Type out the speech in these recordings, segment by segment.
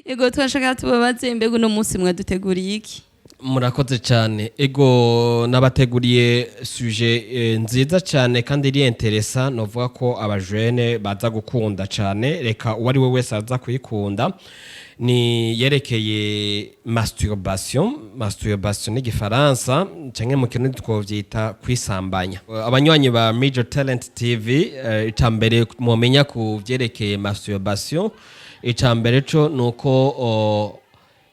Ego, twashaka tubabaze, mbega uno munsi mwaduteguriye iki? Murakoze cyane. Ego, nabateguriye sujet nziza cyane kandi iri intéressant, novuga ko abajene baza gukunda cyane, reka uwo ari we wese aza kuyikunda. Ni yerekeye masturbation. Masturbation ni Gifaransa, canke mu Kirundi twovyita kwisambanya. Abanywanyi ba Major Talent TV, icambere mumenya ku vyerekeye masturbation, icambere co nuko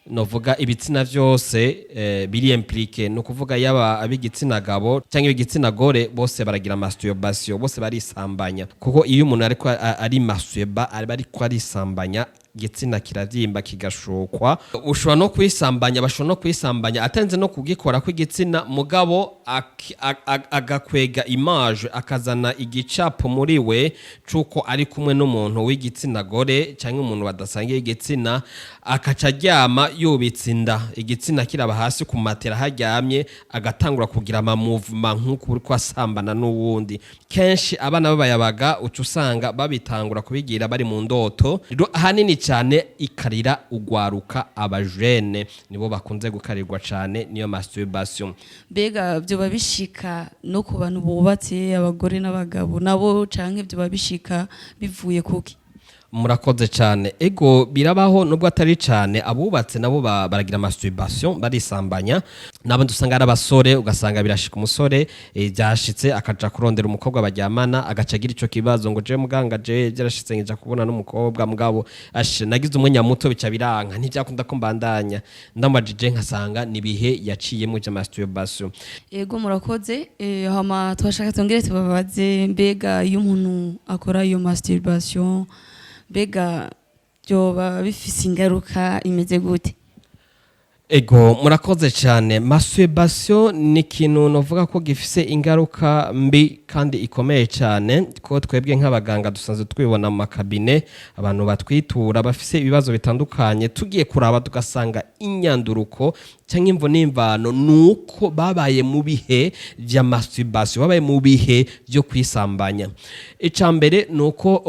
novuga ibitsina vyose biri impliqué, ni ukuvuga yaba ab'igitsina gabo cyangwa ibigitsina gore, bose baragira masturbation, bose barisambanya, kuko iyo umuntu ariko ari masturba, aba ariko arisambanya, igitsina kiravyimba, kigashukwa. Ushobora no kwisambanya, bashobora no kwisambanya atarinze no kugikora kw'igitsina, mugabo agakwega image, akazana igicapo muri we c'uko ari kumwe n'umuntu w'igitsina gore cyangwa umuntu badasangiye igitsina, akaca aryama yubitse inda, igitsina kiraba hasi ku matera haryamye, agatangura kugira ama mouvement nk'uko uriko asambana n'uwundi. Kenshi abana b'abayabaga uca usanga babitangura kubigira bari mu ndoto. Rero ahanini cyane ikarira ugwaruka, abajene nibo bakunze gukarirwa cyane niyo masturbation. Mbega vyoba bishika no ku bantu bubatse, abagore n'abagabo nabo, canke vyoba bishika bivuye kuki? Murakoze cyane. Ego, birabaho nubwo atari cyane. Abubatse nabo baragira masturbation, barisambanya. N'abandi usanga ari abasore, ugasanga birashika umusore, byashitse akaja kurondera umukobwa baryamana, agaca agira ico kibazo ngo: "Je muganga, je byarashitse nja kubona n'umukobwa, mugabo ashe nagize umwanya muto bica biranka, ntibyakunda ko mbandanya." Ndamajije nkasanga nibihe yaciyemo vya masturbation. Ego, murakoze. Hama twashaka tongere tubabaze, mbega iyo umuntu akora iyo masturbation, mbega byoba bifise ingaruka imeze gute? Ego, murakoze cyane. Masturbation ni ikintu novuga ko gifise ingaruka mbi kandi ikomeye cyane, ko twebwe nk'abaganga dusanzwe twibona mu ma cabinet, abantu batwitura bafise ibibazo bitandukanye, tugiye kuraba tugasanga inyanduruko cyangwa imvo n'imvano nuko babaye mu bihe vya masturbation, babaye mu bihe byo kwisambanya. Ica mbere ni uko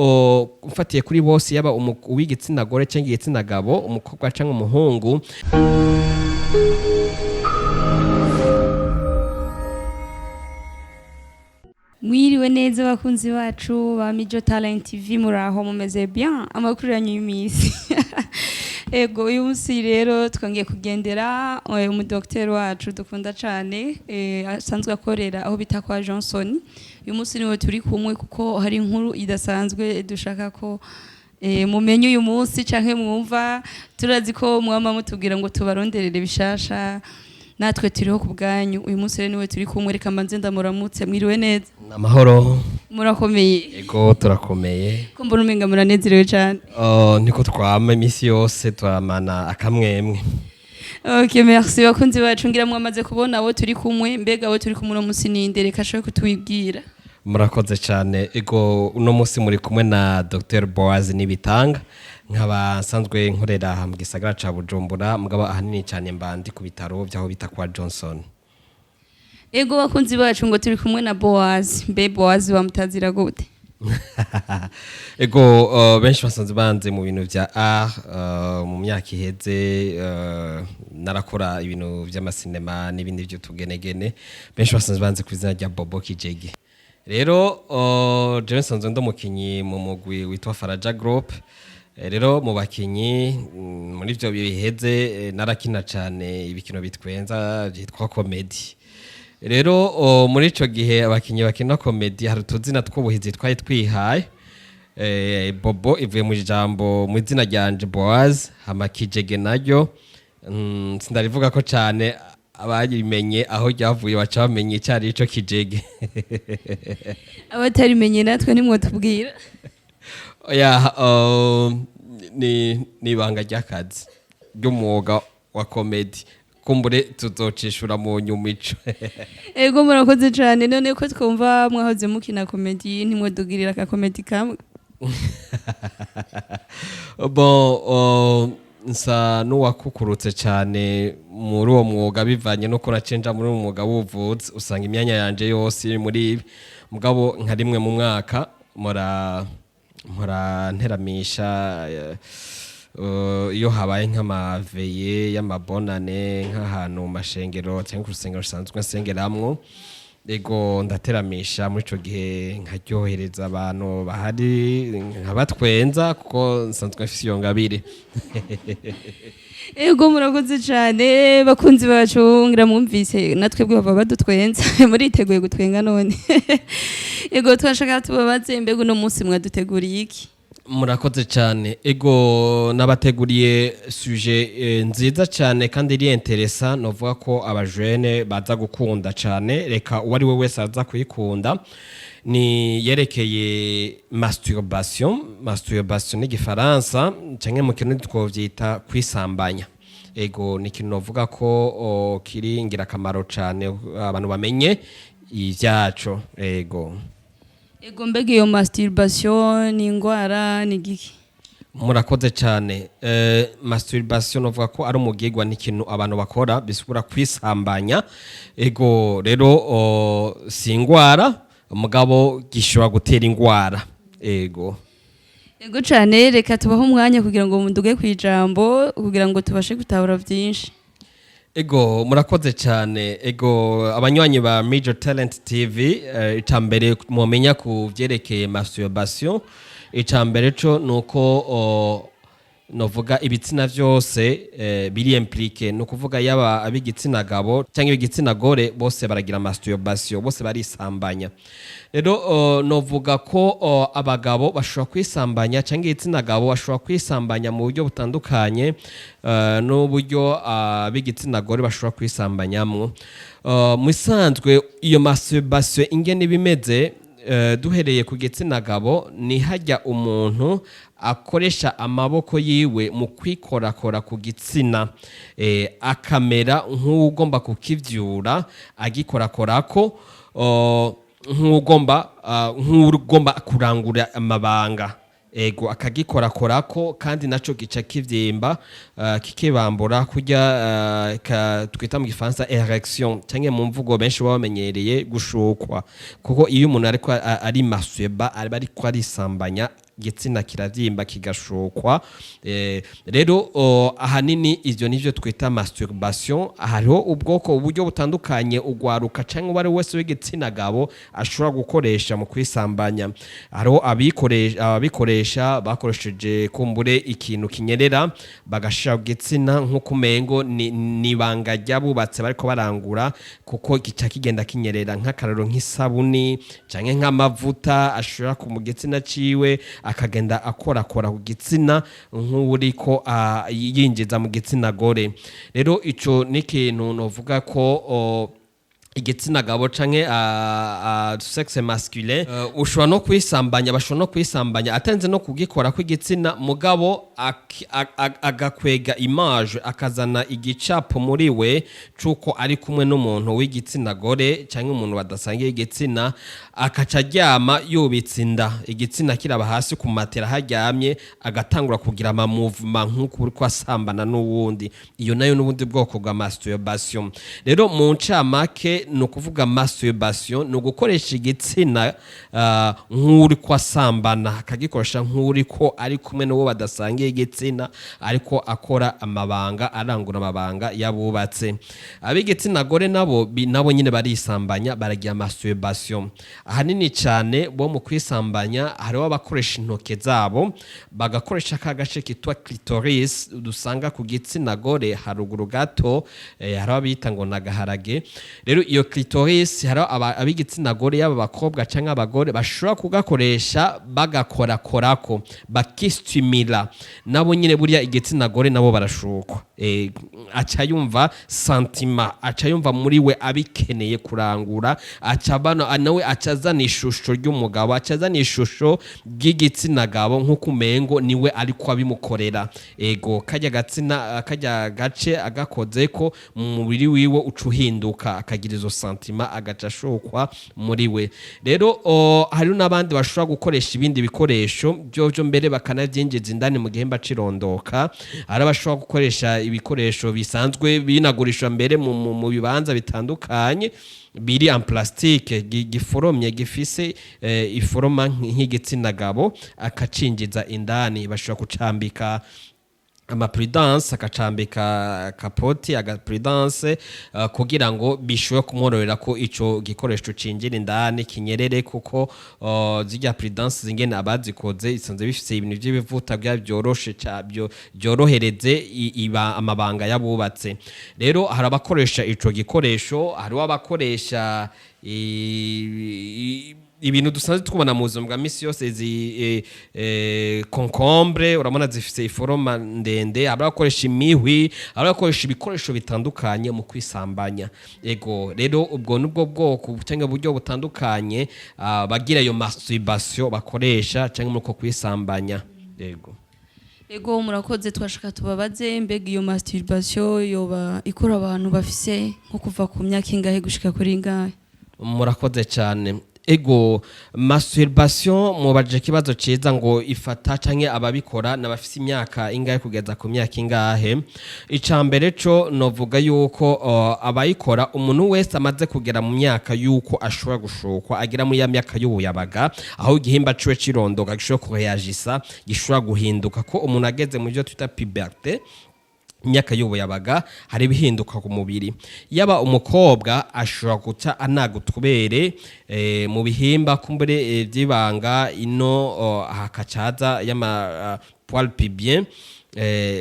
mfatiye kuri bose, yaba uw'igitsina gore cyangwa igitsina gabo, umukobwa cyangwa umuhungu. Mwiriwe neza abakunzi bacu ba Mijo Talent TV, muraho, mumeze bien? Amakuru yanyu y'imisi? Ego, uyu munsi rero twongeye kugendera umudokiteri wacu dukunda cyane, asanzwe akorera aho bita kwa Johnson. Uyu munsi niwe turi kumwe kuko hari inkuru idasanzwe dushaka ko mumenye uyu munsi canke mwumva. Turazi ko mwama mutubwira ngo tubaronderere bishasha, natwe turiho ku bwanyu. Uyu munsi rero niwe turi kumwe. Reka mbanze ndamuramutse. Mwiriwe neza? Amahoro. Murakomeye? Ego, turakomeye. Ko mbona umenga muranezerewe cyane? Oh, niko twama iminsi yose, turamana akamwemwe. Ok, merci. Bakunzi bacu, ngira mwamaze kubona abo turi kumwe. Mbega abo turi kumwe uno munsi ninde? Reka ashobore kutwibwira. Murakoze cyane. Ego, uno munsi muri kumwe na Dr Boaz Nibitanga, nkaba nsanzwe nkorera mu gisagara ca Bujumbura, mugabo ahanini cyane mba ndi ku bitaro by'aho bita kwa Johnson. Ego bakunzi bacu, ngo turi kumwe na Boaz. Mbe Boaz bamutazira gute? Ego, benshi basanzwe banze mu bintu vya art. Mu myaka iheze narakora ibintu vy'amasinema n'ibindi vy'utugenegene. Benshi basanzwe banze ku izina rya Bobo Kijege. Rero jewe nsanzwe ndi umukinyi mu mugwi witwa Faraja Group. Rero mu bakinyi, muri ivyo biheze, narakina cane ibikino bitwenza vyitwa comédie. Rero muri ico gihe abakinyi bakina comédie hari utuzina tw'ubuhizi twari twihaye. Bobo ivuye mu ijambo, mu izina ryanje Boaz, hama Kijege naryo sindarivuga ko cane, abayimenye aho ryavuye baca bamenye icari ico kijege. Abatarimenye natwe nimwotubwira. Oya, ni ibanga ry'akazi ry'umwuga wa comédie, kumbure tuzocishura mu nyuma ico. Ego, murakoze cyane. None ko twumva mwahoze mukina comédie, ntimwodugirira aka comédie kamwe? Bon, nsa n'uwakukurutse cyane muri uwo mwuga bivanye nuko nacenja muri uwo mwuga w'ubuvuzi, usanga imyanya yanje yose iri muri ibi, mugabo nka rimwe mu mwaka mpora nteramisha. Iyo habaye nk'ama veillées y'amabonane, nk'ahantu mu mashengero cyangwa ku rusengero rusanzwe nsengeramwo, ego, ndateramisha muri ico gihe, nkaryohereza abantu bahari, nkabatwenza, kuko nsanzwe mfise iyo ngabire. Ego, murakoze cyane. Bakunzi bacu, ngira mwumvise natwe bwe baba badutwenza. Muriteguye gutwenga none? Ego, twashaka tubabaze, mbega uno munsi mwaduteguriye iki? Murakoze cyane. Ego, nabateguriye sujet nziza cyane kandi iri intéressant, novuga ko abajene baza gukunda cyane. Reka uwo ari we wese aza kuyikunda. Ni yerekeye masturbation. Masturbation ni igifaransa, canke mu kirundi twovyita kwisambanya. Ego, ni ikintu novuga ko kiri ingirakamaro cyane, abantu bamenye ivyaco. Ego. Ego, mbega iyo masturbation ni ingwara, ni giki? Murakoze cyane. Masturbation novuga ko ari umugigwa, n'ikintu abantu bakora bisubira kwisambanya. Ego, rero si ingwara, mugabo gishobora gutera ingwara. Ego. Ego cyane. Reka tubahe umwanya kugira ngo muduge ku ijambo, kugira ngo tubashe gutahura byinshi. Ego, murakoze cyane. Ego, abanywanyi ba Major Talent TV, icambere mumenya ku vyerekeye masturbation, icambere co nuko novuga ibitsina vyose biri impliqué, ni ukuvuga yaba ab'igitsina gabo cyangwa ibigitsina gore, bose baragira masturbation, bose barisambanya. Rero novuga ko abagabo bashobora kwisambanya cyangwa igitsina gabo bashobora kwisambanya mu buryo butandukanye n'uburyo ab'igitsina gore bashobora kwisambanyamwo. Mu isanzwe iyo masturbation ingene iba imeze, duhereye ku gitsina gabo, ni hajya umuntu akoresha amaboko yiwe mu kwikorakora ku gitsina, akamera nk'ugomba kukivyura, agikorakorako nk'ugomba kurangura amabanga. Ego, akagikorakorako, kandi naco gica kivyimba, kikibambura kurya twita mu gifaransa érection, canke mu mvugo benshi baba bamenyereye gushukwa. Kuko iyo umuntu ariko ari masturba, aba ariko arisambanya, igitsina kiravyimba kigashukwa. Rero ahanini ivyo nivyo twita masturbation. Hariho ubwoko, uburyo butandukanye ugwaruka canke uwo ari wese w'igitsina gabo ashobora gukoresha mu kwisambanya. Hariho ababikoresha bakoresheje kumbure ikintu kinyerera, bagashira ku gitsina nk'uko umengo ni ibanga ry'abubatse bariko barangura, kuko gica kigenda kinyerera, nk'akararo nk'isabuni canke nk'amavuta ashira ku mu gitsina ciwe, akagenda akorakora ku gitsina nk'uriko yinjiza mu gitsina gore. Rero ico ni ikintu novuga ko igitsina gabo canke sexe masculin ushobora no kwisambanya, bashobora no kwisambanya atenze no kugikora kw'igitsina, mugabo agakwega image, akazana igicapo muri we cuko ari kumwe n'umuntu w'igitsina gore canke umuntu badasangiye igitsina, akaca aryama yubitse inda, igitsina kiraba hasi ku matera haryamye, agatangura kugira ama mouvement nk'uko uriko asambana n'uwundi. Iyo nayo n'ubundi bwoko bwa masturbation. Rero mu ncamake, ni ukuvuga masturbation ni ugukoresha igitsina nk'uriko asambana, akagikoresha nk'uriko ari kumwe n'uwo badasangiye igitsina, ariko akora amabanga, arangura amabanga y'abubatse. Ab'igitsina gore nabo nabo nyine barisambanya, baragira masturbation. Ahanini cyane bo mu kwisambanya hariho abakoresha intoke zabo, bagakoresha ka gace kitwa clitoris dusanga ku gitsina gore haruguru gato, hariho abita ngo nagaharage. Rero iyo clitoris, hariho ab'igitsina gore, yaba abakobwa cyangwa abagore, bashobora kugakoresha bagakorakorako, bakistimira. Nabo nyine buriya igitsina gore nabo barashukwa, aca yumva sentiment, aca yumva muri we abikeneye kurangura, aca bano nawe aca azana ishusho ry'umugabo, aca azana ishusho ry'igitsina gabo nk'uko umengo niwe ariko abimukorera. Ego, kajya gatsina, kajya gace agakozeko, mu mubiri wiwe uca uhinduka, akagira izo sentiment, agaca ashukwa muri we. Rero hari n'abandi bashobora gukoresha ibindi bikoresho byo mbere bakanabyinjiza indani mu gihimba cirondoka. Hari abashobora gukoresha ibikoresho bisanzwe binagurishwa mbere mu bibanza bitandukanye, biri en plastique, giforomye, gifise iforoma nk'igitsina gabo, akacinjiza indani. Bashobora kucambika. Ama prudence, akacambika capote, aga prudence, kugira ngo bishobore kumworohera ko ico gikoresho cinjira indani kinyerere, kuko zirya prudence zingene abazikoze isanze bifise ibintu vy'ibivuta bya byoroshe byorohereze iba amabanga yabubatse. Rero hari abakoresha ico gikoresho, hariho abakoresha ibintu dusanzwe tubona mu buzima bwa misi yose, izi concombre, urabona zifise i forme ndende. Hari abakoresha imihwi, hari abakoresha ibikoresho bitandukanye mu kwisambanya. Ego, rero ubwo nubwo bwoko cyangwa uburyo butandukanye bagira ayo masturbation bakoresha cyangwa muri uko kwisambanya. Yego. Ego, murakoze. Twashaka tubabaze, mbega iyo masturbation yoba ikora abantu bafise nko kuva ku myaka ingahe gushika kuri ingahe? Murakoze cyane. Ego, masturbation, mubajije ikibazo ciza ngo ifata canke ababikora n'abafise imyaka ingahe kugeza ku myaka ingahe. Ica mbere co novuga yuko abayikora, umuntu wese amaze kugera mu myaka yuko ashobora gushukwa, agera muri ya myaka y'ubuyabaga, aho igihimba ciwe cirondoka gishobora kureyagisa, gishobora guhinduka, ko umuntu ageze mu byo twita puberté, imyaka y'ubuyabaga, hari ibihinduka ku mubiri. Yaba umukobwa, ashobora guca anaga utubere mu bihimba kumbure vy'ibanga ino, hakacaza y'ama poil pubien,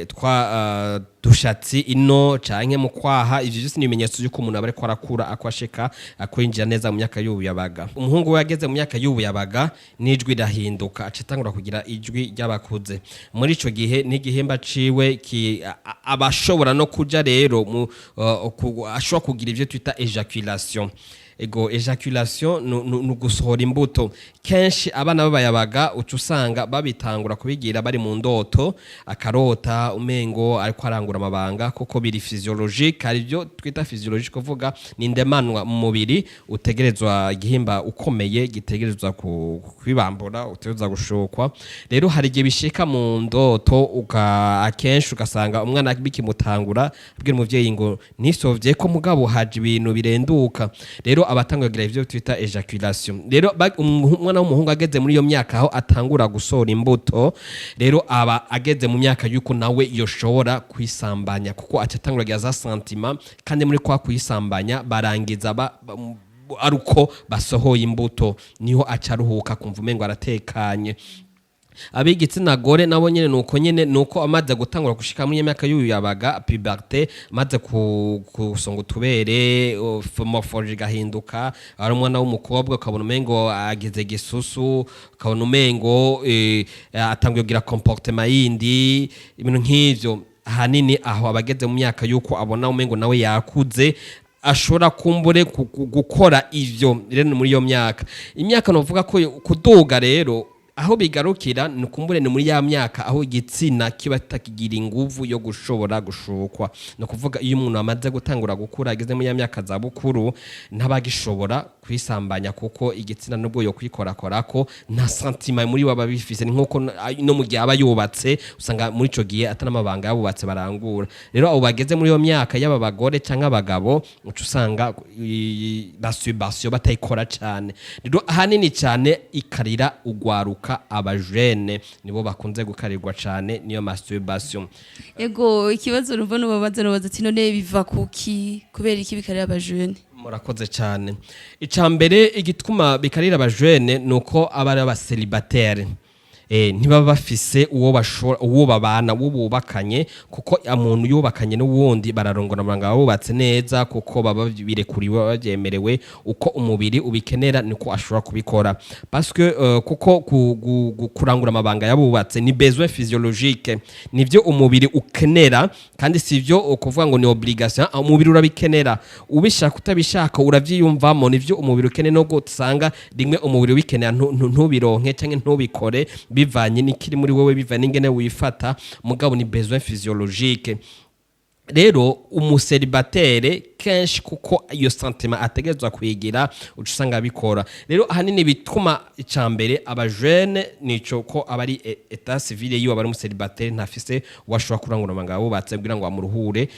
twa dushatsi ino canke mu kwaha. Ivyo vyose ni ibimenyetso yuko umuntu aba ariko arakura, akwashika akwinjira neza mu myaka y'ubuyabaga. Umuhungu we ageze mu myaka y'ubuyabaga, n'ijwi rirahinduka, aca atangura kugira ijwi ry'abakuze. Muri ico gihe n'igihimba ciwe aba ashobora no kuja rero mu ashobora kugira ivyo twita éjaculation. Ego, éjaculation ni ugusohora imbuto. Kenshi abana b'abayabaga uca usanga babitangura kubigira bari mu ndoto, akarota umengo ariko arangura amabanga, kuko biri physiologique. Hari ibyo twita physiologique, kuvuga ni ndemanwa mu mubiri, utegerezwa igihimba ukomeye gitegerezwa kwibambura, utegerezwa gushukwa. Rero hari igihe bishika mu ndoto, akenshi ugasanga umwana bikimutangura abwira umuvyeyi ngo nisovye ko mugabo haje ibintu birenduka. Rero abatangura kugira ivyo twita éjaculation. Rero umwana w'umuhungu ageze muri iyo myaka aho atangura gusohora imbuto, rero aba ageze mu myaka yuko nawe yoshobora kwisambanya, kuko aca atangura kugira za sentiments, kandi muri kwa kwisambanya barangiza ari uko basohoye imbuto, niho aca aruhuka, kumva umengo aratekanye. Ab'igitsina gore nabo nyene nuko nyene, nuko amaze gutangura gushika muri iyo myaka y'ubuyabaga, puberté, amaze gusonga utubere, morphologie igahinduka, ari umwana w'umukobwa ukabona umengo ageze gisusu, ukabona umengo atanguye kugira comportement yindi, ibintu nk'ivyo. Ahanini aho abageze mu myaka y'uko abona umengo nawe yakuze, ashobora kumbure gukora ivyo. Rero ni muri iyo myaka, imyaka novuga ko kuduga. Rero aho bigarukira ni kumbure ni muri ya myaka aho igitsina kiba kitakigira inguvu yo gushobora gushukwa. Ni ukuvuga iyo umuntu amaze gutangura gukura, ageze muri ya myaka za bukuru, ntabagishobora kwisambanya, kuko igitsina nubwo yo kwikorakorako nta sentiment muri we aba bifise. Ni nkuko no mu gihe aba yubatse, usanga muri ico gihe atari amabanga yabubatse barangura. Rero abo bageze muri iyo myaka, yaba abagore canke abagabo, uca usanga masturbation batayikora cane. Rero ahanini cane ikarira ugwaruka, abajene nibo bakunze gukarirwa cane niyo masturbation. Ego, ikibazo numva nubabaza, nubaza ati none biva kuki? Kubera iki bikarira abajene? Murakoze cyane. Icya mbere igituma bikarira abajene ni uko aba ari aba célibataires, ntibaba bafise uwo bashobora, uwo babana, uwo bubakanye, kuko umuntu yubakanye n'uwundi bararongora amabanga bubatse neza, kuko baba birekuriwe, baba babyemerewe. Uko umubiri ubikenera niko ashobora kubikora, parce que kuko kurangura amabanga yabubatse ni besoin physiologique, nivyo umubiri ukenera, kandi sivyo ukuvuga ngo ni obligation. Umubiri urabikenera, ubishaka utabishaka uravyiyumvamo, nivyo umubiri ukeneye. No gusanga rimwe umubiri ubikenera ntubironke canke ntubikore, bivanye n'ikiri muri wewe, bivanye n'ingene wifata, mugabo ni besoin physiologique. Rero umu célibataire kenshi, kuko iyo sentiment ategerezwa kuyigira, uca usanga abikora. Rero ahanini bituma icambere abajene nico ko aba ari état civil yiwe, aba ari umu célibataire, ntafise uwashobora kurangura amabanga bubatse kugira ngo amuruhure,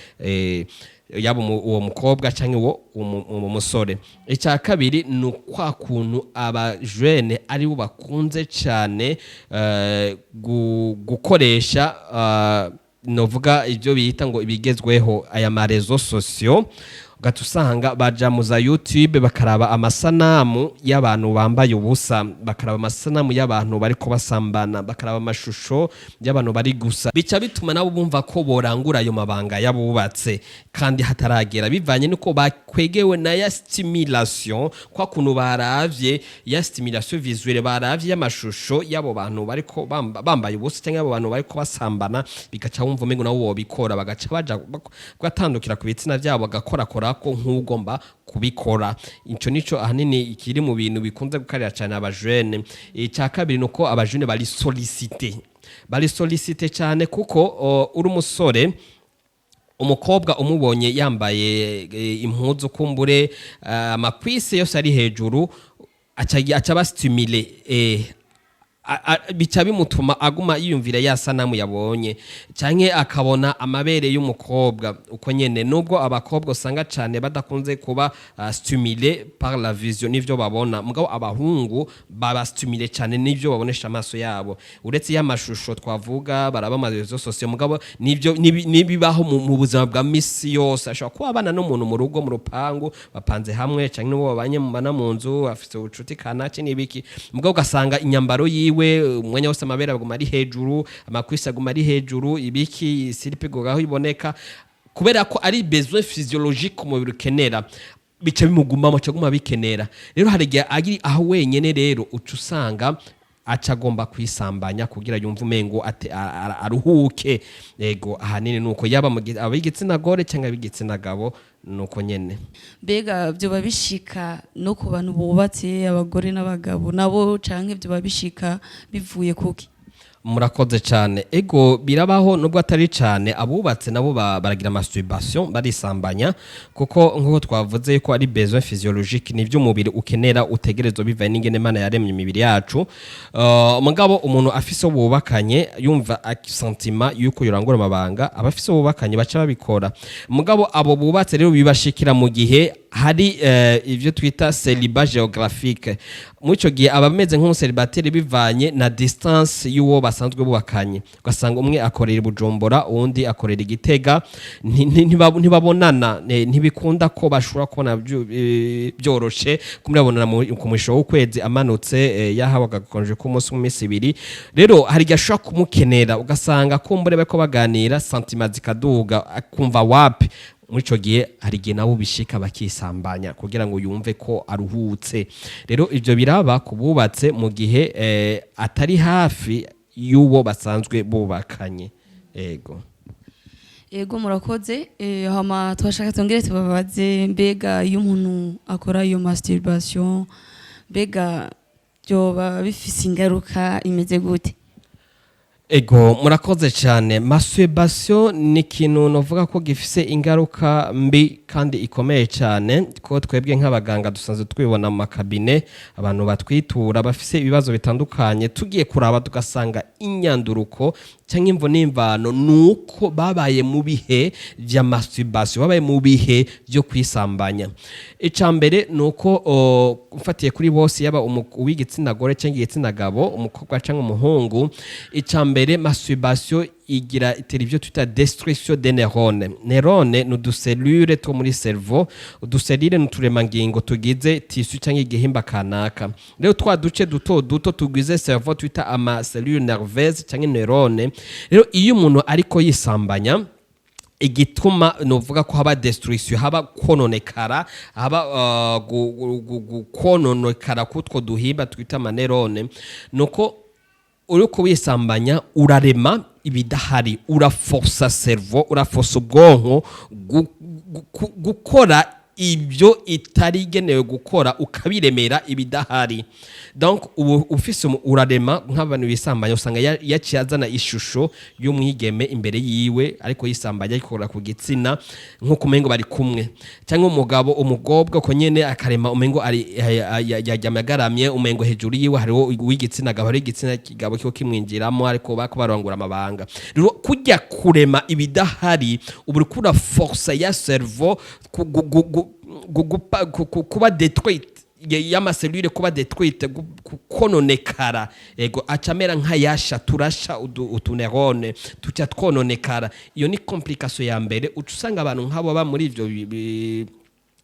yaba uwo mukobwa canke uwo musore. Icya kabiri ni kwa kuntu abajene ari bo bakunze cane gukoresha Novuga ibyo bita ngo ibigezweho, aya ma réseaux sociaux, ugaca usanga baja mu za YouTube, bakaraba amasanamu y'abantu bambaye ubusa, bakaraba amasanamu y'abantu bariko basambana, bakaraba amashusho y'abantu bari gusa. Bica bituma nabo bumva ko borangura ayo mabanga y'abubatse kandi hataragera, bivanye nuko bakwegewe na ya stimulation, kwa kuntu baravye ya stimulation visuelle, baravye y'amashusho y'abo bantu bariko bambaye ubusa cyangwa abo bantu bariko basambana, bigaca wumva umengo nabo wobikora, bagaca baja batandukira ku bitsina vyabo, bagakorakora ko nk'ugomba kubikora. Ico nico ahanini kiri mu bintu bikunze gukarira cyane abajene. Icya kabiri nuko abajene bari sollicité cyane, kuko uri umusore, umukobwa umubonye yambaye impuzu, kumbure ama cuisses yose ari hejuru, aca aba stimulé, bica bimutuma aguma yiyumvira ya sanamu yabonye, canke akabona amabere y'umukobwa uko nyene. Nubwo abakobwa usanga cane badakunze kuba stimulé par la vision n'ivyo babona, mugabo abahungu baba stimulé cane n'ivyo babonesha amaso yabo. Uretse y'amashusho twavuga baraba ama réseaux sociaux, mugabo nivyo nibibaho mu buzima bwa misi yose. Ashobora kuba abana n'umuntu mu rugo, mu rupangu, bapanze hamwe, canke n'uwo babanye mubana mu nzu, afise ubucuti kanake n'ibiki, mugabo ugasanga inyambaro yiwe umwanya wose amabere aguma ari hejuru, ama cuisses aguma ari hejuru, ibiki, slip aho iboneka, kubera ko ari besoin physiologique umubiri ukenera, bica bimugumamo, aca aguma bikenera. Rero hari igihe ari aho wenyene, rero uca usanga aca agomba kwisambanya kugira yumve umengo aruhuke. Yego, ahanini nuko, yaba mu ab'igitsina gore cyangwa ab'igitsina gabo, nuko nyene. Mbega byoba bishika no ku bantu bubatse, abagore n'abagabo nabo, canke byoba bishika bivuye kuki? Murakoze cyane. Ego, birabaho, nubwo atari cyane. Abubatse nabo baragira masturbation, barisambanya, kuko nk'uko twavuze yuko ari besoin physiologique, nivyo umubiri ukenera, utegerezwa, bivaye n'ingene Imana yaremye imibiri yacu. Mugabo umuntu afise uwo bubakanye yumva sentiment yuko yorangura amabanga, aba afise uwo bubakanye baca babikora. Mugabo abo bubatse rero bibashikira mu gihe hari ivyo twita célibat géographique. Muri ico gihe aba ameze nk'umu célibataire bivanye na distance y'uwo basanzwe bubakanye, ugasanga umwe akorera i Bujumbura, uwundi akorera i Gitega, ntibabonana, ntibikunda ko bashobora kubona byoroshe kumurabonana ku mwisho w'ukwezi amanutse, yahawe agakonje k'umunsi w'iminsi 2. Rero hari igihe ashobora kumukenera, ugasanga kumbure bariko baganira, sentiments zikaduga, akumva wapi. Muri ico gihe hari igihe nabo bishika bakisambanya kugira ngo yumve ko aruhutse. Rero ivyo biraba ku bubatse mu gihe atari hafi y'uwo basanzwe bubakanye. Ego. Ego, murakoze. Hama twashaka tongere tubabaze: mbega iyo umuntu akora iyo masturbation, mbega byoba bifise ingaruka imeze gute? Ego, murakoze cyane. Masturbation ni ikintu novuga ko gifise ingaruka mbi kandi ikomeye cyane, ko twebwe nk'abaganga dusanzwe twibona mu ma cabinets, abantu batwitura bafise ibibazo bitandukanye, tugiye kuraba tugasanga inyanduruko cyangwa imvo n'imvano nuko babaye mu bihe vya masturbation, babaye mu bihe byo kwisambanya. Icya mbere ni uko mfatiye kuri bose, yaba uw'igitsina gore cyangwa igitsina gabo, umukobwa cyangwa umuhungu, icya mbere, masturbation igira itera ibyo twita destruction des neurones. Neurone ni udu cellules two muri cerveau. Udu cellules ni uturemangingo tugize tissu cyangwa igihimba kanaka. Rero twa duce duto duto tugize cerveau twita ama cellules nerveuses cyangwa neurone. Rero iyo umuntu ariko yisambanya, igituma novuga ko haba destruction, haba kononekara, haba kononekara kutwo duhimba twita ama neurones, nuko uriko wisambanya urarema ibidahari, uraforsa cerveau, uraforsa ubwonko gukora ibyo itari igenewe gukora, ukabiremera ibidahari. Donc ubu ufise urarema. Nk'abantu bisambanya usanga yaciye azana ishusho y'umwigeme imbere yiwe ariko yisambanya, ayikora ku gitsina, nk'uko umengo bari kumwe, cyangwa umugabo, umukobwa uko nyene, akarema umengo ari yaryamye agaramye, umengo hejuru yiwe hariho uw'igitsina gabo, hariho igitsina kigabo kiko kimwinjiramo, ariko bako barangura amabanga. Rero kujya kurema ibidahari, ubu uriko uraforsa ya cerveau kuba détruite. y'ama cellules kuba détruite, kononekara. Ego, aca amera nk'ayasha, turasha utu neurones tuca twononekara. Iyo ni complication ya mbere. Uca usanga abantu nk'abo baba muri ivyo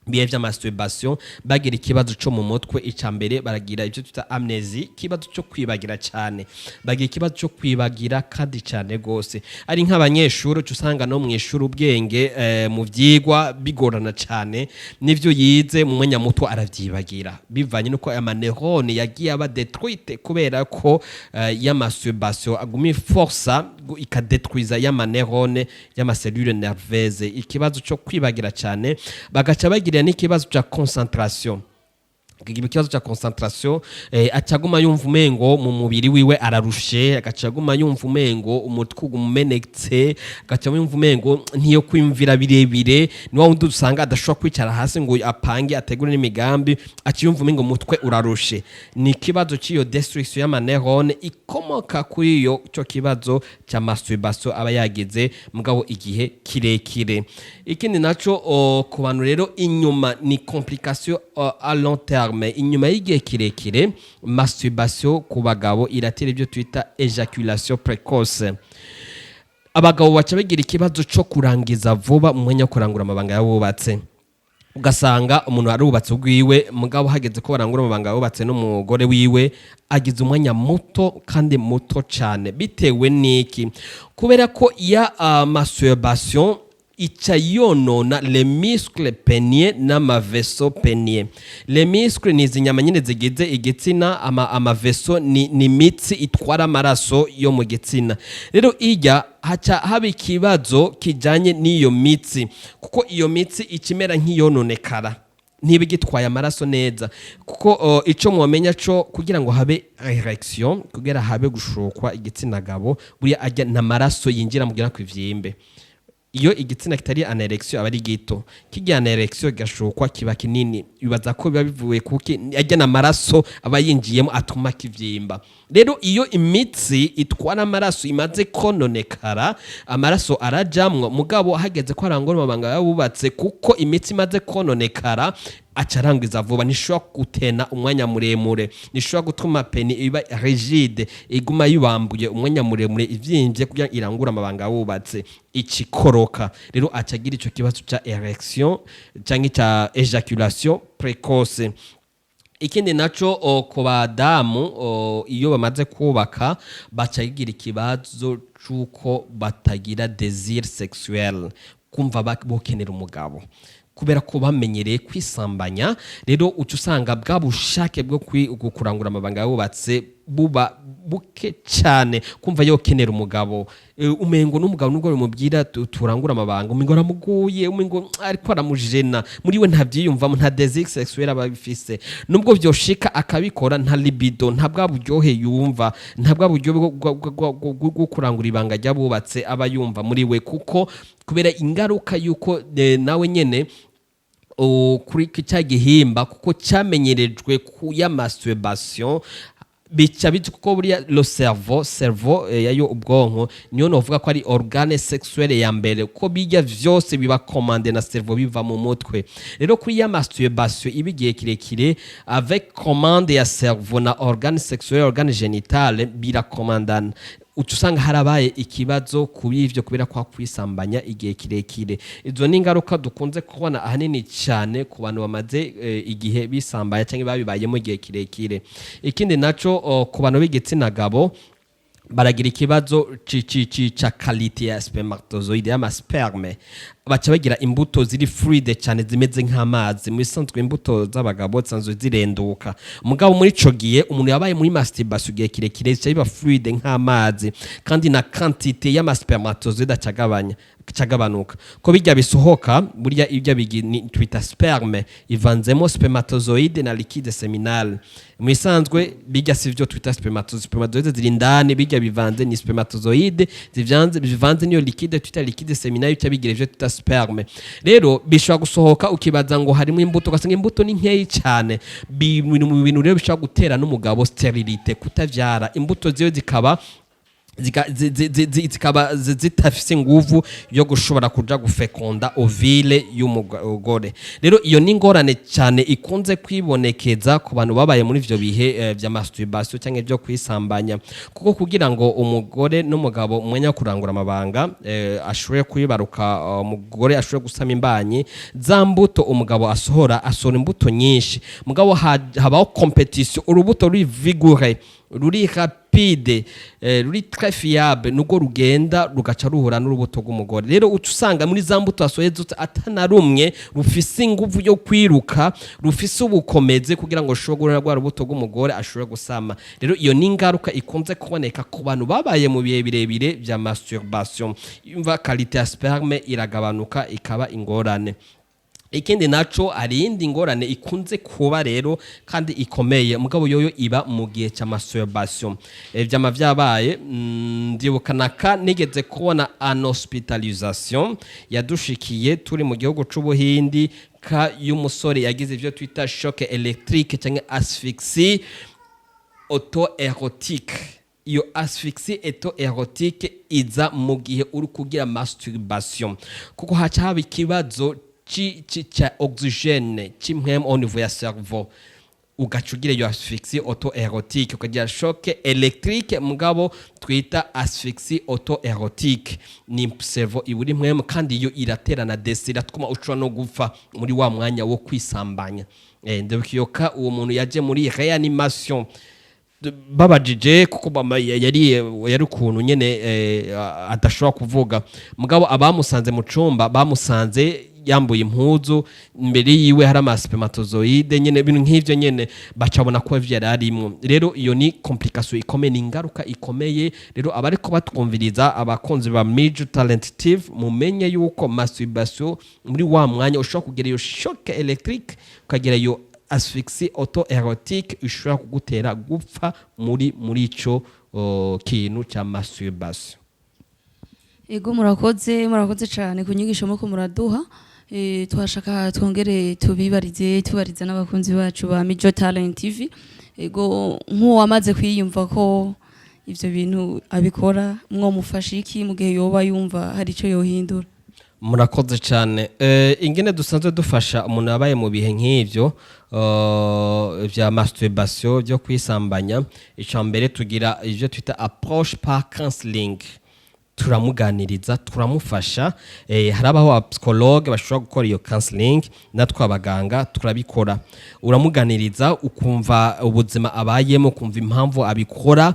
bihe vya masturbation bagira ikibazo co mu mutwe. Ica mbere, baragira ibyo twita amnésie, ikibazo cyo kwibagira cyane. Bagira ikibazo cyo kwibagira kandi cyane gose. Ari nk'abanyeshuri, uca usanga no mu ishuri ubwenge mu vyigwa bigorana cyane, n'ivyo yize mu mwanya muto aravyibagira, bivanye nuko ama neurones yagiye aba détruite kubera ko ya masturbation aguma forsa ikadetruiza y'ama neurones, y'ama cellules nerveuses. Ikibazo cyo kwibagira cyane, bagaca bagira n'ikibazo cya concentration. Ikibazo cya concentration, acaguma yumva umengo mu mubiri wiwe ararushe, agaca aguma yumva umengo umutwe umenetse, agaca yumva umengo ntiyo kwimvira birebire. Ni wa wundi usanga adashobora kwicara hasi ngo apange, ategure n'imigambi, aca yumva umengo umutwe urarushe. Ni ikibazo cy'iyo destruction y'ama neurones ikomoka kuri iyo cyo kibazo cya masturbation aba yagize mugabo igihe kirekire. Ikindi naco, ku bantu rero inyuma, ni complication à long terme, inyuma y'igihe kirekire, masturbation ku bagabo iratera ibyo twita éjaculation précoce. Abagabo baca bagira ikibazo cyo kurangiza vuba mu mwanya wo kurangura amabanga y'abubatse. Ugasanga umuntu arubatse ubwiwe, mugabo hageze ko barangura amabanga yubatse n'umugore wiwe, agize umwanya muto kandi muto cyane. Bitewe n'iki? Kubera ko ya masturbation ica yonona les muscles péniens n'ama vaisseaux péniens. Les muscles ni izi nyama nyine zigize igitsina, ama vaisseaux ni imitsi itwara amaraso yo mu gitsina. Rero ijya haca haba ikibazo kijanye n'iyo mitsi, kuko iyo mitsi ikimera nk'iyononekara, ntiba igitwaye amaraso neza. Kuko ico mwomenya co kugira ngo habe érection, kugira habe gushokwa igitsina gabo, buriya ajya n'amaraso yinjira mugira ngo ivyimbe. Iyo igitsina kitari en érection aba ari gito, kijya en érection gashokwa kiba kinini. Bibaza ko biba bivuye kuki? Ajya n'amaraso aba yinjiyemo atuma kivyimba. Rero iyo imitsi itwara amaraso imaze kononekara, amaraso arajamwo, mugabo hageze ko arangura amabanga yabubatse, kuko imitsi imaze kononekara, aca arangiza vuba. Ntishobora gutena umwanya muremure, ntishobora gutuma pénis iba rigide, iguma yibambuye umwanya muremure ivyimbye kugira ngo irangure amabanga wubatse, ikikoroka. Rero aca agira ico kibazo ca érection canke ca éjaculation précoce. Ikindi naco, ku badamu, iyo bamaze kubaka, baca bagira ikibazo c'uko batagira désir sexuel, kumva bokenera umugabo, kubera ko bamenyereye kwisambanya. Rero uca usanga bwa bushake bwo kurangura amabanga yubatse buba buke cyane, kumva yokenera umugabo. Umengo n'umugabo nubwo bimubwira turangura amabanga, umengo aramuguye, umengo ariko aramujena. Muri we ntavyiyumvamo, nta désir sexuel aba abifise. Nubwo vyoshika akabikora, nta libido, nta bwa buryohe yumva, nta bwa buryohe bwo kurangura ibanga ry'abubatse aba yumva muri we, kuko kubera ingaruka yuko nawe nyene kuri cya gihimba, kuko cyamenyerejwe ku ya masturbation, bica bica, kuko buriya le cerveau yayo ubwonko niyo novuga ko ari organe sexuelle ya mbere, ko bijya vyose biba commandé na cerveau, biva mu mutwe. Rero kuri ya masturbation iba igihe kirekire, avec commande ya cerveau na organe sexuelle, organe génitale birakomandana, uca usanga harabaye ikibazo kuri ivyo kubera kwa kwisambanya igihe kirekire. Izo ni ingaruka dukunze kubona ahanini cyane ku bantu bamaze igihe bisambanya cyangwa babibayemo igihe kirekire. Ikindi naco, ku bantu b'igitsina gabo, baragira ikibazo ca qualité ya spermatozoïde, y'ama sperme. Baca bagira imbuto ziri fluide cyane, zimeze nk'amazi. Mu bisanzwe imbuto z'abagabo zisanzwe zirenduka, mugabo muri ico gihe umuntu yabaye muri masturbation igihe kirekire, zica biba fluide nk'amazi, kandi na quantité y'ama spermatozoïde acagabanya, cagabanuka, ko bijya bisohoka burya ibyo twita sperme ivanzemo spermatozoïde na liquide séminal. Mu bisanzwe bijya si byo twita spermatozoïde. Spermatozoïde ziri indani, bijya bivanze ni spermatozoïde zivanze niyo liquide twita liquide séminal, bica bigira ivyo twita sperme. Rero bishobora gusohoka ukibaza ngo harimo imbuto, ugasanga imbuto ni nkeyi cyane. Mu bintu rero bishobora gutera n'umugabo stérilité, kutavyara, imbuto ziwe zikaba zikaba zitafise inguvu yo gushobora kuja gufekonda ovule y'umugore. Rero iyo ni ingorane cyane ikunze kwibonekeza ku bantu babaye muri ivyo bihe vya masturbation cyangwa ibyo kwisambanya, kuko kugira ngo umugore n'umugabo umwanya wo kurangura amabanga, ashobore kwibaruka, umugore ashobore gusama imbanyi, za mbuto umugabo asohora imbuto nyinshi, mugabo habaho compétition. Urubuto ruri vigoureux, ruri rapide, ruri très fiable, nubwo rugenda rugaca ruhura n'urubuto rw'umugore. Rero uca usanga muri za mbuto asohoye zose atana rumwe rufise inguvu yo kwiruka, rufise ubukomezi kugira ngo rushobore guhura rwa rubuto rw'umugore, ashobore gusama. Rero iyo ni ingaruka ikunze kuboneka ku bantu babaye mu bihe birebire vya masturbation. Imva qualité ya sperme iragabanuka, ikaba ingorane. Ikindi naco, hari iyindi ngorane ikunze kuba rero kandi ikomeye, mugabo yoyo iba mu gihe cya masturbation. Vyama vyabaye, ndibuka naka nigeze kubona an hospitalisation yadushikiye turi mu gihugu c'Ubuhindi, cas y'umusore yagize ivyo twita choc électrique cyangwa asphyxie auto-érotique. Iyo asphyxie auto-érotique iza mu gihe uri kugira masturbation, kuko haca haba ikibazo ca oxygène, c'impwemu au niveau ya cerveau, ugaca ugira iyo asphyxie auto-érotique, ukagira choc électrique mugabo twita asphyxie auto-érotique. Ni cerveau ibura impwemu, kandi iyo iraterana décès, iratuma ushobora no gupfa muri wa mwanya wo kwisambanya. Ndibuka iyo cas, uwo muntu yaje muri réanimation, babajije kuko yari ukuntu nyene adashobora kuvuga, mugabo abamusanze mu cumba bamusanze yambuye impuzu, imbere yiwe hari ama spermatozoïdes nyene, ibintu nk'ivyo nyene, bacabona ko ivyo yari arimwo. Rero iyo ni complication ikomeye, ni ingaruka ikomeye. Rero abariko batwumviriza, abakunzi ba Major Talent TV, mumenye yuko masturbation muri wa mwanya ushobora kugira iyo choc électrique, ukagira iyo asphyxie auto-érotique, ishobora kugutera gupfa muri ico kintu ca masturbation. Ego, murakoze, murakoze cyane ku nyigisho muko muraduha. Twashaka twongere tubibarize, tubariza n'abakunzi bacu ba Mijo Talent TV. Ego, nk'uwamaze kwiyumva ko ivyo bintu abikora, mwomufasha iki mu gihe yoba yumva hari ico yohindura? Murakoze cyane. Ingene dusanzwe dufasha umuntu yabaye mu bihe nk'ivyo vya masturbation, byo kwisambanya, ica mbere tugira ivyo twita approche par counseling. Turamuganiriza, turamufasha. Harabaho abapsychologue bashobora gukora iyo counseling, natwe abaganga turabikora. Uramuganiriza, ukumva ubuzima abayemo, ukumva impamvu abikora,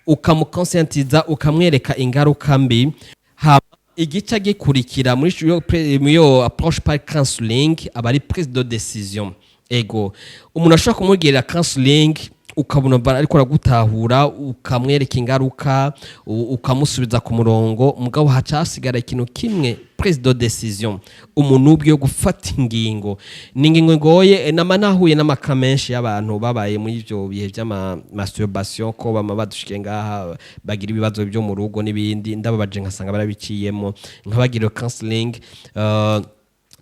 ukamukonscientiza, ukamwereka ingaruka mbi. Hama igice gikurikira muri iyo approche par counseling aba ari prise de décision. Ego, umuntu ashobora kumubwira counseling, ukabona ariko aragutahura, ukamwereka ingaruka, ukamusubiza ku murongo, mugabo haca hasigara ikintu kimwe: prise de décision. Umuntu ubwe gufata ingingo ni ingingo igoye. Nama nahuye n'ama cas menshi y'abantu babaye muri ivyo bihe vy'ama masturbation, ko bama badushikiye ngaha bagira ibibazo byo mu rugo n'ibindi. Ndababaje nkasanga barabiciyemo, nkabagira counseling.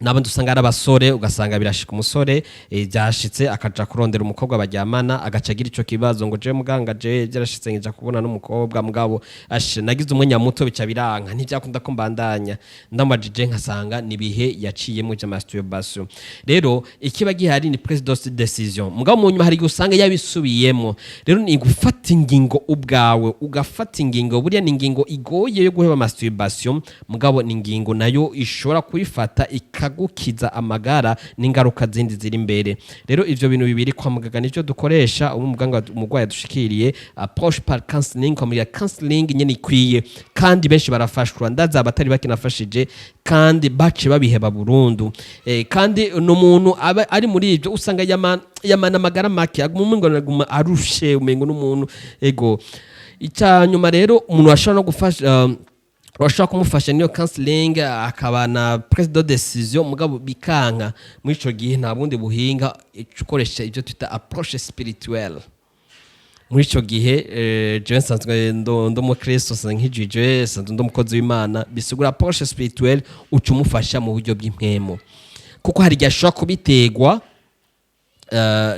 N'abandi usanga ari abasore, ugasanga birashika umusore, byashitse akaja kurondera umukobwa baryamana, agaca agira ico kibazo ngo: "Je muganga, je byarashitse nja kubona n'umukobwa, mugabo ashe nagize umwanya muto bica biranka, ntibyakunda ko mbandanya." Ndamubajije nkasanga nibihe yaciyemo vya masturbation. Rero ikiba gihari ni prise de décision, mugabo mu nyuma hari igihe usanga yabisubiyemo. Rero ni gufata ingingo ubwawe, ugafata ingingo. Buriya ni ingingo igoye yo guheba masturbation, mugabo ni ingingo nayo ishobora kuyifata ikagukiza amagara n'ingaruka zindi ziri imbere. Rero ivyo bintu bibiri kwa muganga nivyo dukoresha. Ubu muganga, umurwayi adushikiriye, approche par counseling, kwamurira counseling nyene ikwiye, kandi benshi barafashwa. Ndaza abatari bakinafashije kandi bace babiheba burundu. Kandi n'umuntu aba ari muri ivyo usanga yamana amagara make, aguma umengo aguma arushe, umengo n'umuntu. Ego, icya nyuma rero, umuntu ashobora no gufasha, urashobora kumufasha niyo counseling, akaba na prise de décision, mugabo bikanka. Muri ico gihe nta bundi buhinga, ukoresha ibyo twita approche spirituelle. Muri ico gihe, jewe nsanzwe ndo umukristo, nsanzwe nkijije, nsanzwe ndo umukozi w'Imana, bisigura approche spirituelle, uca umufasha mu buryo bw'impwemu, kuko hari igihe ashobora kubiterwa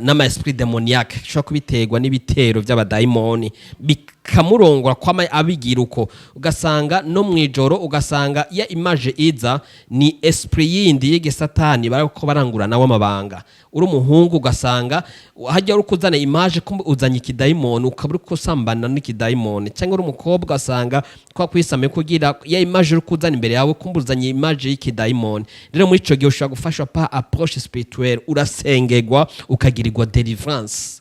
n'ama esprit démoniaque, ashobora kubiterwa n'ibitero by'abadayimoni. Akamurongora kwama abigira uko, ugasanga no mwijoro, ugasanga ya image iza ni esprit yindi y'igisatani bariko barangura nawe amabanga. Uri umuhungu, ugasanga hajya uri kuzana image kumbe uzanye ikidayimoni, ukaba uri kusambana n'ikidayimoni, cyangwa uri umukobwa, ugasanga kwa kwisame kugira ya image uri kuzana imbere yawe, kumbe uzanye image y'ikidayimoni. Rero muri ico gihe ushobora gufashwa par approche spirituelle, urasengerwa ukagirirwa délivrance,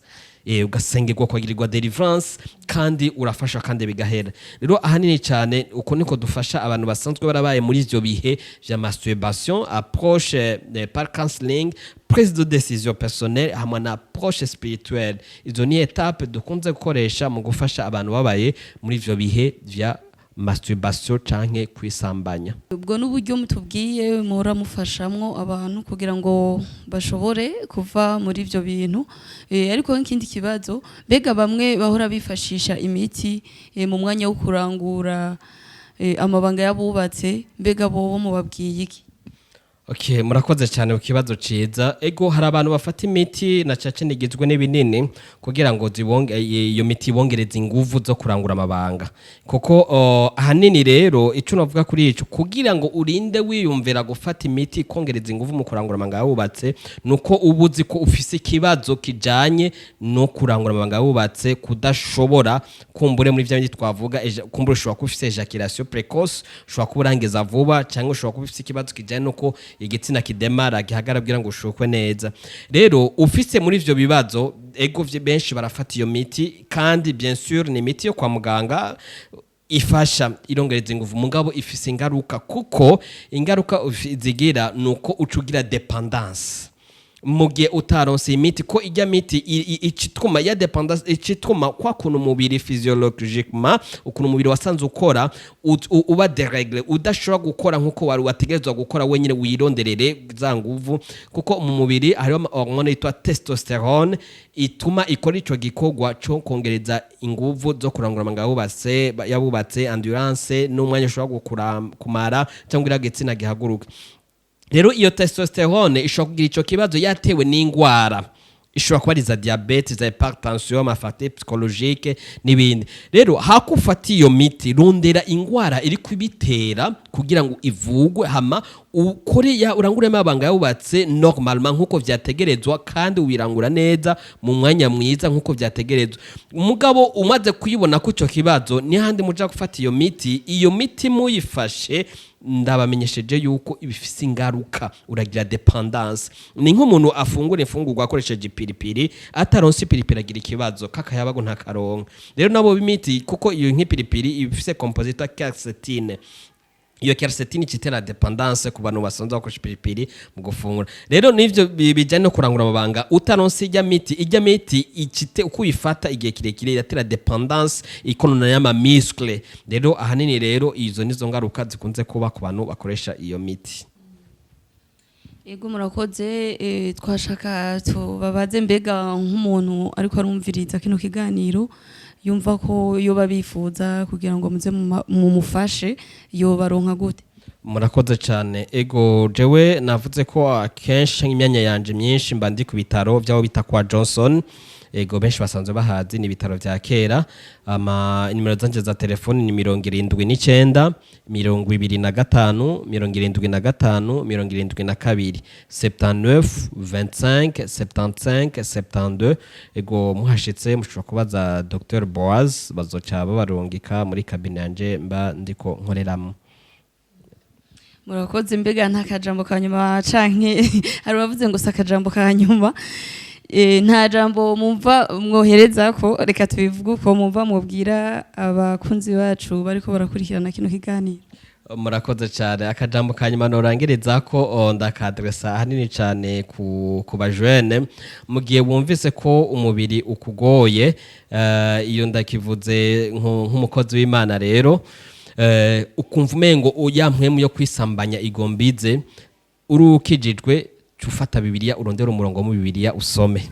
ugasengerwa ukagirirwa délivrance, kandi urafasha kandi bigahera. Rero ahanini cyane uko niko dufasha abantu basanzwe barabaye muri ivyo bihe vya masturbation: approche par counseling, prise de décision personnelle hamwe na approche spirituelle. Izo ni étape dukunze gukoresha mu gufasha abantu babaye muri ivyo bihe vya masturbation canke kwisambanya. Ubwo n'uburyo mutubwiye muhora mufashamwo abantu kugira ngo bashobore kuva muri ibyo bintu. Ariko nk'ikindi kibazo, mbega bamwe bahora bifashisha imiti mu mwanya wo kurangura amabanga y'abubatse, mbega bobo mubabwiye iki? Okay, murakoze cyane ku kibazo ciza. Ego, hari abantu bafata imiti na cace igizwe n'ibinini kugira ngo zibonge, iyo miti ibongereze inguvu zo kurangura amabanga. Kuko ahanini rero ico navuga kuri ico, kugira ngo urinde wiyumvira gufata imiti kongereza inguvu mu kurangura amabanga yubatse, nuko uba uzi ko ufise ikibazo kijanye no kurangura amabanga yubatse, kudashobora kumbure muri vya bindi twavuga, kumbure ushobora kuba ufise éjaculation précoce, ushobora kuba urangiza vuba, cyangwa ushobora kuba ufise ikibazo kijanye nuko igitsina kidemara, gihagara kugira ngo ushukwe neza. Rero ufise muri ivyo bibazo, ego, benshi barafata iyo miti, kandi bien sûr ni imiti yo kwa muganga ifasha, irongereza inguvu, mugabo ifise ingaruka, kuko ingaruka zigira nuko uca ugira dépendance mu gihe utaronse imiti, ko ijya miti icituma ya dépendance, icituma kwa kuntu umubiri physiologiquement, ukuntu umubiri wasanze ukora uba déréglé, udashobora gukora nkuko wari wategerezwa gukora wenyine wironderere za nguvu, kuko mu mubiri hariho ama hormone yitwa testostérone ituma ikora ico gikorwa co kongereza inguvu zo kurangura amabanga yabubatse, yabubatse, endurance n'umwanya ushobora gukura kumara cyangwa iriya gitsina gihaguruka. Rero iyo testostérone ishobora kugira ico kibazo yatewe n'ingwara, ishobora kuba ari za diabète, za hypertension, ama facteurs psychologique n'ibindi. Rero hakufata iyo miti, rondera ingwara iri kubitera kugira ngo ivugwe, hama ukore ya urangure amabanga yubatse normalement nkuko vyategerezwa, kandi ubirangura neza mu mwanya mwiza nkuko vyategerezwa. Umugabo umaze kuyibona ko ico kibazo, ni handi muja gufata iyo miti. Iyo miti muyifashe, ndabamenyesheje yuko ibifise ingaruka, uragira dépendance. Ni nk'umuntu afungura imfungurwa akoresheje ipiripiri, ataronse ipiripiri agira ikibazo kakayabago, ntakaronka. Rero nabo b'imiti, kuko iyo nk'ipiripiri ibifise composita quercétine, iyo quercétine itera dépendance ku bantu basanzwe bakoresha ipiripiri mu gufungura. Rero nivyo bijyanye no kurangura amabanga, utaronse ijya miti ikite uko uyifata igihe kirekire iratera dépendance, ikonona y'ama muscle. Rero ahanini rero izo nizo ngaruka zikunze kuba ku bantu bakoresha iyo miti. Ego, murakoze. Twashaka tubabaze, mbega nk'umuntu ariko arumviriza kino kiganiro yumva ko yoba bifuza kugira ngo muze mumufashe, yobaronka gute? Murakoze cyane. Ego, jewe navuze ko akenshi imyanya yanje myinshi mba ndi ku bitaro by'aho bita kwa Johnson. Ego, benshi basanzwe bahazi, ni ibitaro vya kera. Ama nimero zanje za telefoni ni 79 25 75 72, 79 25 75 72. Ego, muhashitse mushobora kubaza Dr Boaz, bazoca babarungika muri cabinet yanje mba ndiko nkoreramo. Murakoze. Mbega nta kajambo ka nyuma, canke hari abavuze ngo si akajambo ka nyuma, nta jambo mumva mwohereza ko, reka tubivuge uko, mumva mubwira abakunzi bacu bariko barakurikirana kino kiganiro? Murakoze cyane. Akajambo ka nyuma norangiriza ko ndakadresa ahanini cyane ku bajene. Mu gihe wumvise ko umubiri ukugoye, iyo ndakivuze nk'umukozi w'Imana, rero ukumva umengo ya mpwemu yo kwisambanya igombize, urukijijwe, ca ufata Bibiliya, urondera umurongo mu Bibiliya usome,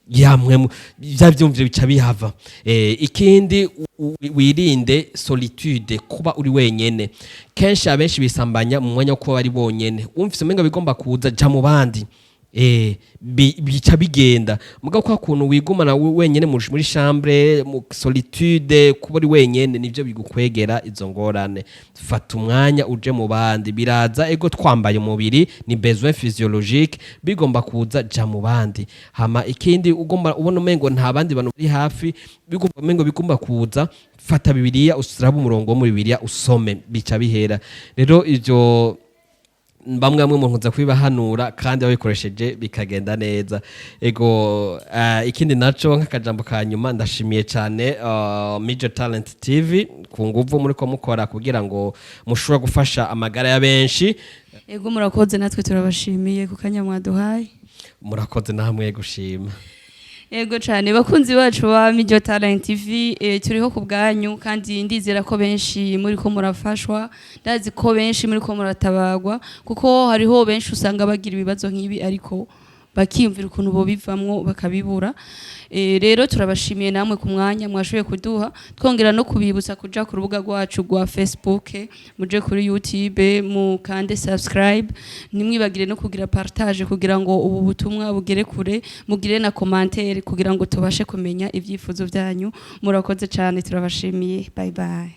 yamwe bya byumviro bica bihava. Ikindi wirinde solitude, kuba uri wenyene. Kenshi abenshi bisambanya mu mwanya wo kuba bari bonyene. Wumvise umenga bigomba kuza, ja mu bandi. Bica bigenda. Mugabo kwa kuntu wigumana wenyene muri chambre, mu solitude, kuba uri wenyene, nivyo bigukwegera izo ngorane. Fata umwanya uje mu bandi, biraza. Ego, twambaye umubiri, ni besoin physiologique, bigomba kuza. Ja mu bandi. Hama ikindi, ugomba ubona umengo nta bandi bantu bari hafi, bigomba umengo bigomba kuza, fata Bibiliya, usurabe umurongo wo muri Bibiliya, usome, bica bihera. Rero ivyo bamwe bamwe mu nkuza kubibahanura kandi babikoresheje bikagenda neza. Ego, ikindi naco, nk'akajambo ka nyuma, ndashimiye cyane Major Talent TV ku nguvu muri ko mukora kugira ngo mushobore gufasha amagara ya benshi. Ego, murakoze, natwe turabashimiye ku kanya mwaduhaye. Murakoze namwe gushima. Ego cyane, bakunzi bacu ba Mijo Talent TV, turiho ku bwanyu kandi ndizera ko benshi muri ko murafashwa. Ndazi ko benshi muri ko muratabagwa, kuko hariho benshi usanga bagira ibibazo nk'ibi ariko bakiyumvira ukuntu bo bivamwo bakabibura. Rero turabashimiye namwe ku mwanya mwashoboye kuduha, twongera no kubibutsa kuja ku rubuga rwacu rwa Facebook, muje kuri YouTube mukande subscribe, ntimwibagire no kugira partage kugira ngo ubu butumwa bugere kure, mugire na commentaire kugira ngo tubashe kumenya ibyifuzo byanyu. Murakoze cyane, turabashimiye. Bye bye.